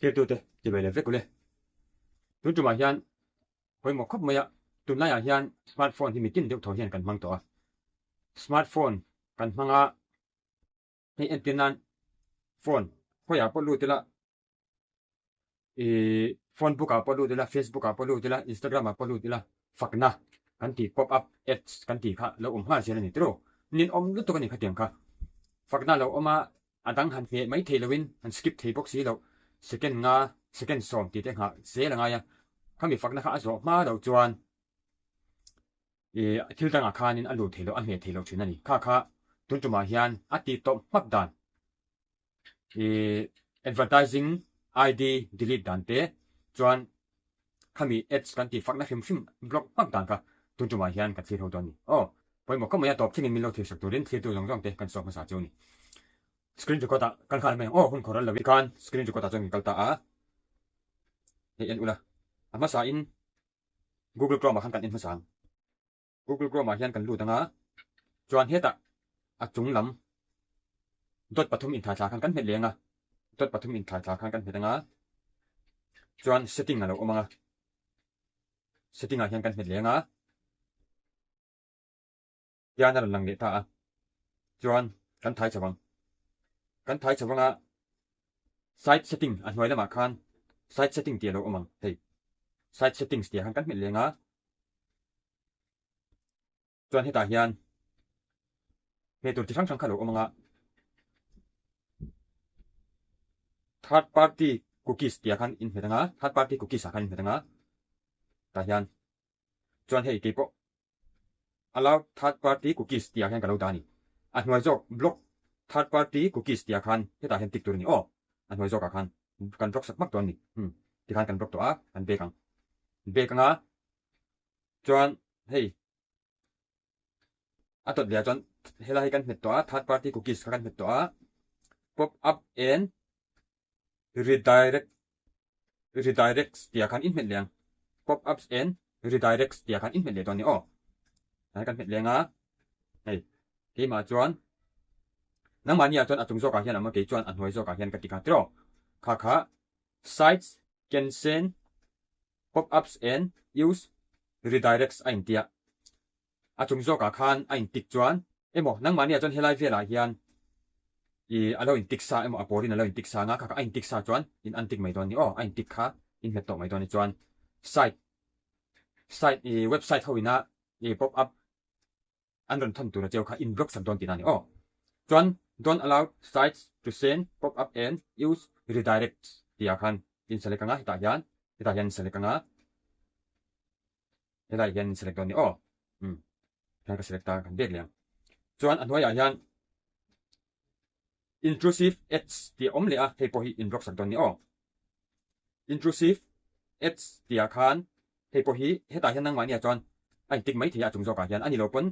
Thirtute ti ve leh vek ule. Tun tumah hian pawimawh khawp mai a, tunlaiah hian smartphone hi mitin deuh tho hian kan hmang tawh a. Smartphone kan hmang a, hei entir nan phone khawiah pawh lut ila, ih phone book ah pawh lut ila, facebook ah pawh lut ila, instagram ah pawh lut ila fakna kan tih pop up ads kan tih kha lo awm nghal zel a ni tiraw. Ninawm lutuk a ni khatiang kha. Fakna lo awm a, A dang han hmeh mai thei loin han skip thei bawk si loh, second nga, second sawm tih te nghah zel a ngai a, khami fakna kha a zawh hma loh chuan ih thil dangah khanin a lut thei loh, a hmeh thei loh thin a ni. Kha kha tun tumah hian a tih tawp hmak dan ih advertising ID delete dan te chuan Khami ads kan tih fakna hrim hrim block hmak dan kha tun tumah hian ka thlir ho dawn a ni. Aw, pawimawh khawp mai a tawp thlengin min lo thirsak turin thlirtu zawng zawng te kan sawk hmasa chu a ni. Screen record ah kan nghal mai ang aw, hun khawr al lo khan screen record ah chuan kan kal ta a, hei en ula a hmasa in Google Chrome ah khan kan en hmasa ang. Google Chrome ah hian kan lut ang a, chuan hetah a chung lam dot pathum inthai thla khan kan hmet leh ang a, dot pathum inthai thla khan kan hmet ang a, chuan setting a lo awm ang a, setting ah hian kan hmet leh ang a, hian a rawn lang leh ta a, chuan kan thai chho ang, kan thai chho ang a, site setting a hnuai lamah khan site setting tih a lo awm ang hei, site settings tih ah khan kan hmet leh ang a. Chuan hetah hian hmeh tur chi hrang hrang kha lo awm ang a, third party cookies tih ah khan in hmet ang a, third party cookies ah khan in hmet ang a, tah hian chuan hei keipawh allow third party cookies tih ah hian ka lo dah a ni. A hnuai zawk block third party cookies tih ah khan hetah hian tick tur a ni aw, a hnuai zawk ah khan kan block sak hmak dawn a ni, umm tikhan kan block tawh a, kan bag ang bag ang a. Chuan hei a tawt leh ah chuan helai hi kan hmet tawh a third party cookies kha kan hmet tawh a pop up and redirect redirects tih ah khan in hmet leh ang pop ups and redirects tih ah khan in hmet leh dawn a ni aw tlai kan hmet leng a hei keimah chuan nangmahni ah chuan a chung zawk ah hian a awm a kei chuan a hnuai zawk ah hian ka ti kha tiraw kha kha sites can send Pop-ups and use redirects a intia. A chung zawkah khan a intik chuan emaw nangmahniah chuan helai velah hian i a lo intik sa emaw a pawrin a lo intik sa anga kha kha a intik sa chuan in untick mai dawn ni aw, a intik kha in hmet tawh mai dawn ni chuan site site i website ho ina i pop-up an rawn thawn tur a cheu kha in block sak dawn tihna a ni aw. Chuan don't allow sites to send pop up and use redirects tih ah khan in select anga hetah hian hetah hian in select anga helai hian in select dawn ni aw. Umm hian ka select ta kan bek leh ang. Chuan a hnuaiah hian Intrusive ads tih a awm leh a, hei pawh hi in block sak dawn ni aw. Intrusive ads tih ah khan hei pawh hi hetah hian nangmahni ah chuan a in tick mai thei a, a chung zawkah hian a ni lo pawn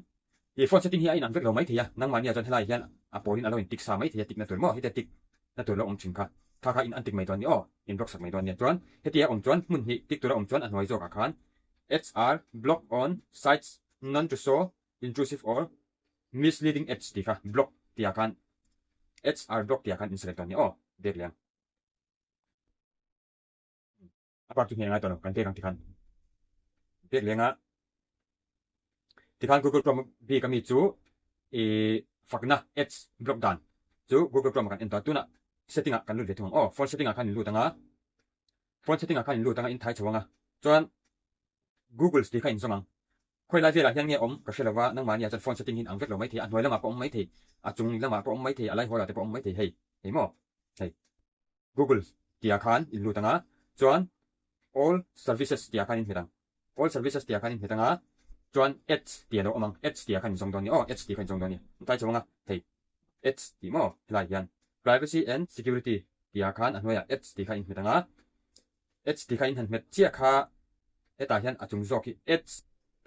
i phone setting hi a inang vek lo mai thei a, nangmahni ah chuan helai hian a pawlin a lo in tick sa mai thei a, tick na tur maw hetia tick na tur lo awm thin kha kha kha in an tick mai dawn ni aw, in block sak mai dawn nia. Chuan hetia awm chuan hmun hnih tick tur a awm chuan a hnuai zawkah khan ads are blocked on sites known to show intrusive or Misleading ads tih kha block tih ah khan ads are block tih ah khan in select dawn nia aw bek leh ang. A part chu hne ngai tawh lo kan pek ang tikhan pek leng a tikhan Google Chrome bik ami chu i fakna ads block dan chu Google Chrome ah kan en tawh a tunah setting ah kan lut ve thung ang aw phone setting ah khan in lut anga phone setting ah khan in lut anga in thai chho anga chuan Google tih kha in zawng ang. Khawi lai velah hian nge awm ka hre lo va, nangmahni ah chuan phone setting hi in ang vek lo maithei, a hnuai lamah pawh awm maithei, a chung lamah pawh awm maithei, a lai hawlah te pawh awm maithei, hei hei maw hei Google tih ah khan in lut ang a, chuan all services tih ah khan in hmet ang, all services tih ah khan in hmet ang a, chuan ads tih a lo awm ang, ads tih ah khan in zawng dawn ni aw, ads tih kha in zawng dawn ni, in tlai chho ang a, hei ads tih maw helai hian privacy and security tih ah khan a hnuaiah ads tih kha in hmet ang a, Ads tih kha in han hmet chiah kha hetah hian a chung zawk hi ads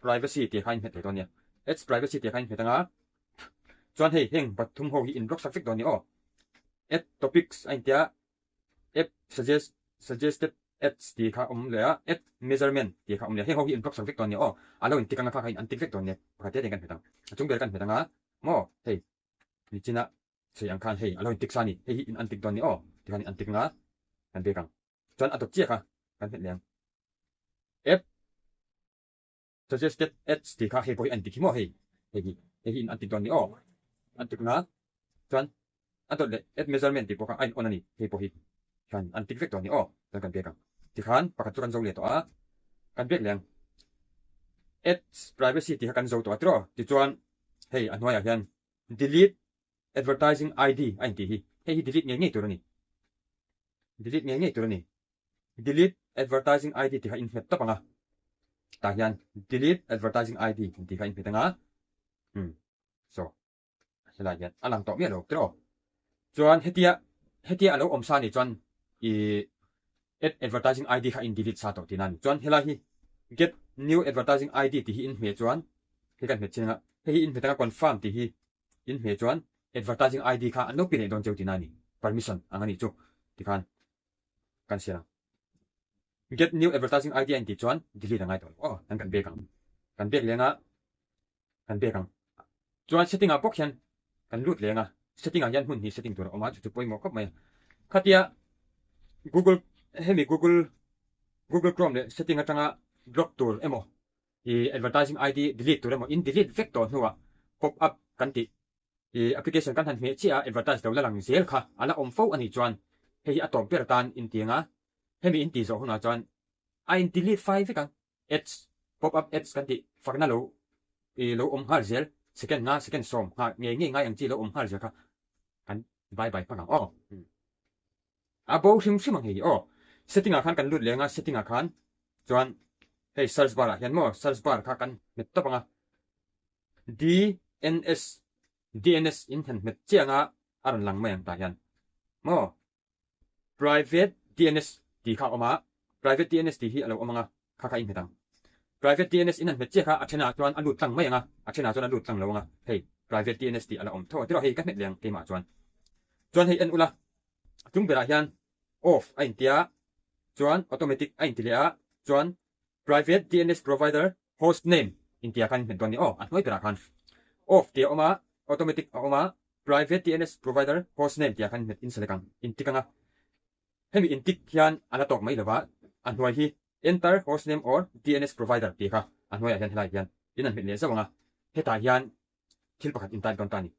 privacy tih kha in hmet leh dawn nia. Ads privacy tih kha in hmet anga chuan hei heng pathum ho hi in block sak vek dawn nia aw. Ad topics a intia app suggest suggested ads tih kha awm leh a ad measurement tih kha awm leh a heng ho hi in block sak vek dawn nia aw. A lo in tik anga kha kha in an tik vek dawn nia pakhat te te in kan hmet ang. A chung ber kan hmet anga maw hei nichina sawi ang khan hei a lo in tik sa a ni hei hi in an tik dawn nia aw tikhan in an tik anga kan bek ang. Chuan a dawt chiah kha kan hmet leh ang. App suggested ads tih kha hei pawh hi a intik hi maw hei hei hi hei hi an tik dawn ni aw an tik na chuan a dawt leh ad measurement tih pawh kha a in on a ni hei pawh hi chuan an tik vek dawn ni aw chuan kan pek ang tikhan pakhat chu kan zo leh tawh a kan pek leh ang ads privacy tih kha kan zo tawh a tiraw tichuan hei a hnuaiah hian delete advertising id a intih hi hei hi delete ngei ngei tur a ni delete ngei ngei tur a ni. Delete advertising ID tih kha in hmet tawp ang a, tah hian delete advertising ID tih kha in hmet ang a, umm so helai hian a lang tawh miah lo tiraw. Chuan hetia hetia a lo awm sa nih chuan ih add advertising ID kha in delete sa tawh tihna a ni. Chuan helai hi get new advertising ID tih hi in hmeh chuan hei kan hmet chin ang a, hei hi in hmet ang a confirm tih hi in hmeh chuan advertising ID kha an lo pi leh dawn cheu tihna a ni, permission ang a nih chu tikhan. Kan hria. Get new advertising ID a intih chuan delete a ngai tawh lo aw. Kan kan bek ang. Kan bek leng a, kan bek ang. Chuan setting ah bawk hian kan lut leng a, setting ah hian hmun hnih setting tur a awm a, chu chu pawimawh khawp mai a. Khatia Google hemi Google Google Chrome leh setting atanga block tur emaw i advertising ID delete tur emaw in delete vek tawh hnuah pop up kan tih I application kan han hmeh chiah a advertise lo la lang zel kha a la awm fo a nih chuan hei hi a tawp ber atan in ti ang a, hemi in tih zawh hunah chuan a in delete fai vek ang. Ads, pop up ads kan tih fakna lo i lo awm nghal zel, second nga second sawm nghah ngei ngei ngai ang chi lo awm nghal zel kha kan bye bye hman ang aw. A bo hrim hrim ang hei hi aw. Setting ah khan kan lut leng a, setting ah khan chuan hei search bar ah hian maw search bar kha kan hmet tawp ang a. DNS, DNS in han hmet chiang a, a rawn lang mai ang tah hian. Maw? Private DNS tih kha a awm a, Private DNS tih hi a lo awm ang a, kha kha in hmet ang. Private DNS in han hmet chiah kha a thenah chuan a lut tlang mai ang a, a thenah chuan a lut tlang lo ang a, hei Private DNS tih a la awm tho a tiraw hei ka hmet leh ang keimah chuan. Chuan hei en ula, a chung berah hian off a intia, chuan automatic a inti leh a, chuan Private DNS provider host name intia khan in hmet dawn ni aw, a hnuai berah khan off tih a awm a, automatic a awm a, private DNS provider host name tih ah khan in hmet in select ang, in tick ang a. Hemi in tick hian a la tawk mai lova, a hnuai hi enter host name or DNS provider tih kha a hnuaiah hian helai hian in an hmet leh zauh ang a, hetah hian thil pakhat in type dawn ta a ni.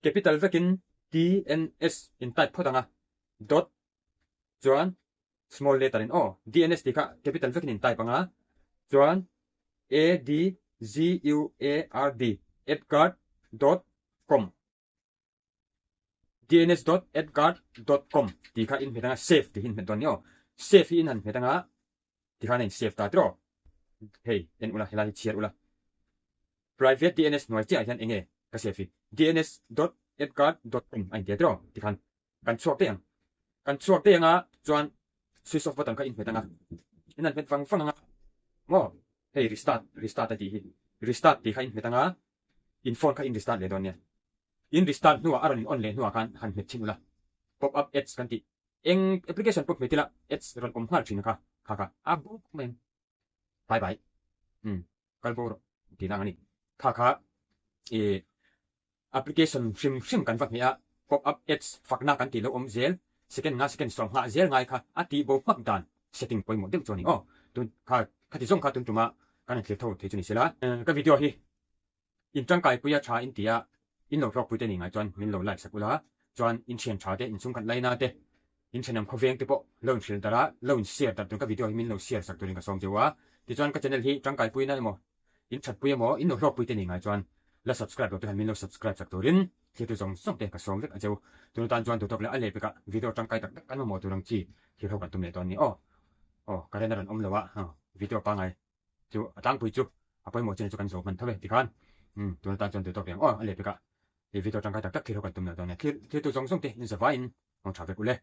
Capital vekin DNS in type phawt ang a, dot chuan Small letter in aw. DNS tih kha capital vekin in type ang a, chuan A D G U A R D adguard dot com DNS dot adguard dot com tih kha in hmet ang a, save tih hi in hmet dawn ni aw. Save hi in han hmet ang a, tikhan a in save ta tiraw. Hei en ula, helai hi chhiar ula. Private DNS hnuai chiah ah hian enge ka save hi DNS dot adguard dot com a intia tiraw tikhan Kan chhuak daih ang. Kan chhuak daih anga chuan switch off button kha in hmet anga, in han hmet vang vang anga maw hei restart restart a tih hi restart tih kha in hmet anga in phone kha in restart leh dawn nia. In restart hnuah a rawn in on leh hnuah khan han hmet chhin ula pop up ads kan tih eng application pawh hmet ila ads rawn awm nghal thin kha kha kha a bo khawp mai ang. Bye bye umm kal bo rawh tihna ang a ni. Kha kha i Application hrim hrim kan va hmeh a, pop up ads fakna kan tih lo awm zel, second nga second sawm nghah zel ngai kha a tih bo hmak dan setting pawimawh deuh chu a ni aw. Tun kha khati zawng kha tun tuma kan han thlir tho thei chu ni sela. Ka video hi in tangkai pui a tha in ti a, in lo hlawkpui te ni ngai chuan min lo like sak ula, chuan in thian tha te, in chhungkhat laina te, in thenawm khawveng te pawh lo in hrilh darh a, lo in share darh tur ka video hi min lo share sak turin ka sawm cheu a, tichuan ka channel hi tangkai puina emaw In thatpui emaw, in lo hlawkpui te ni ngai chuan la subscribe lo te khan min lo subscribe chak turin thiltu zawng zawng te ka sawm vek a cheu. Tun atan chuan duhtawk leh a leh pekah video tangkai tak tak kan mamawh tur ang chi thil ho kan tum leh dawn ni aw. Aw, current a rawn awm lo a, video pangngai chu a tlangpui chu a pawimawh chin chu kan zawh hman tho e tikhan umm tun atan chuan duhtawk leh ang aw a leh pekah video tangkai tak tak thil ho kan tum leh dawn nia. Thiltu zawng zawng te in zavaiin hmang tha vek u le.